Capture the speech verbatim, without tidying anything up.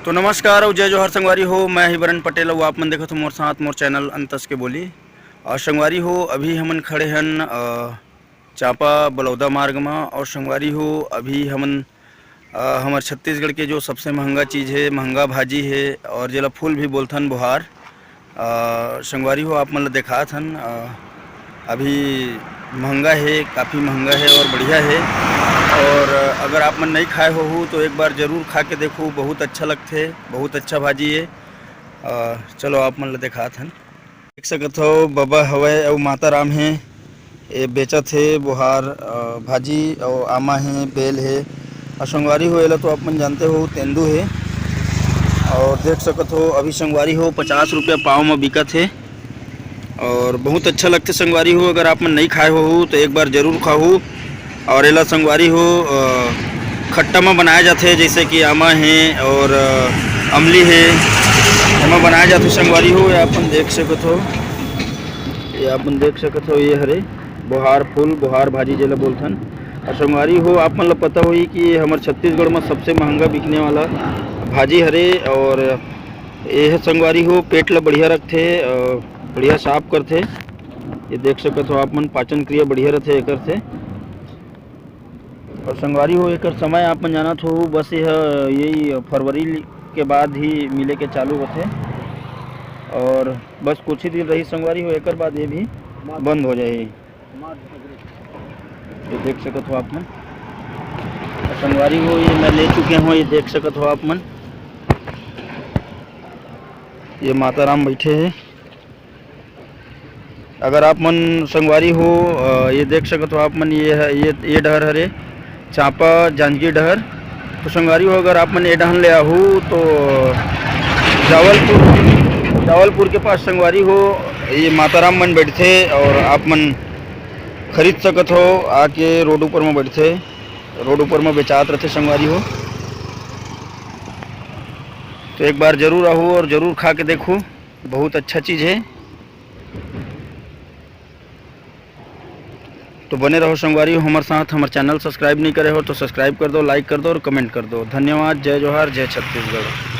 तो नमस्कार अउ जय जोहार संगवारी हो, मैं ही बरन पटेल अउ आप मन देखत हो मोर साथ मोर चैनल अंतस के बोली। और संगवारी हो, अभी हमन खड़े हन, अ, चांपा बलौदा मार्ग म। और संगवारी हो, अभी हमन, अ, हमर छत्तीसगढ़ के जो सबसे महंगा चीज़ हे, महंगा भाजी हे, और जेला फूल भी बोलथन, बोहार। अ, संगवारी हो, आप मन ल देखात हन, अ, अभी महंगा हे, काफ़ी महंगा हे और बढ़िया हे। और अगर आप मन नहीं खाए होहू, तो एक बार ज़रूर खा के देखो, बहुत अच्छा लगथे, बहुत अच्छा भाजी हे। अ, चलो, आप मन ल देखात हन। देख सकत हो, बबा हवय अउ माता राम हे। ए बेचत हे बोहार, अ, भाजी, अउ आमा हे, बेल हे। अउ संगवारी हो, एला तो आप मन जानते हो, तेंदू हे। और देख सकत हो, अभी संगवारी हो, पचास रुपया पाव म बिकत हे। और बहुत अच्छा लगथे संगवारी हो, अगर आप मन नहीं खाए होहू, तो एक बार जरूर खाहू। और एला संगवारी हो, अ, खट्टा म बनाए जाथे, जैसे कि आमा हे और, अ, अमली हे, एमा बनाए जाथे संगवारी हो। ये अपन देख सकत हो, ये अपन देख सकत हो, ये हरे बोहार फूल, बोहार भाजी जेला बोलथन। और संगवारी हो, आप मन ल पता होही कि ये हमर छत्तीसगढ़ म सबसे महंगा बिकने वाला भाजी हरे। और ये संगवारी हो, पेट ल बढ़िया रखथे, अ, बढ़िया साफ करथे। ये देख सकत हो आप मन, पाचन क्रिया बढ़िया रथे एकर से। और संगवारी हो, एकर समय आप मन जानत हो, बस ये ह-, यही फरवरी के बाद ही मिले के चालू होथे। और बस कुछ ही दिन रही संगवारी हो, एकर बाद ये भी बंद हो जाही। ये देख सकत हो आप मन। और संगवारी हो, ये मैं ले चुके हूँ, ये देख सकत हो आप मन। ये माता राम बैठे हैं। अगर आप मन संगवारी हो, अ, ये देख सकत हो आप मन, ये ह-, ये, ये डहर हरे चांपा जांजगीर डहर। तो संगवारी हो, अगर आप मन ये डहन ले आहू, तो जावलपुर, जावलपुर के पास संगवारी हो, ये माता राम मन बैठथे और आप मन खरीद सकत हो आके। रोड ऊपर में बैठथे, रोड ऊपर में बेचात रथे संगवारी हो। तो एक बार जरूर आहू और जरूर खा के देखू, बहुत अच्छा चीज़ है। तो बने रहो संगवारी हो हमर साथ। हमर चैनल सब्सक्राइब नहीं करे हो तो सब्सक्राइब कर दो, लाइक कर दो और कमेंट कर दो। धन्यवाद। जय जोहार, जय छत्तीसगढ़।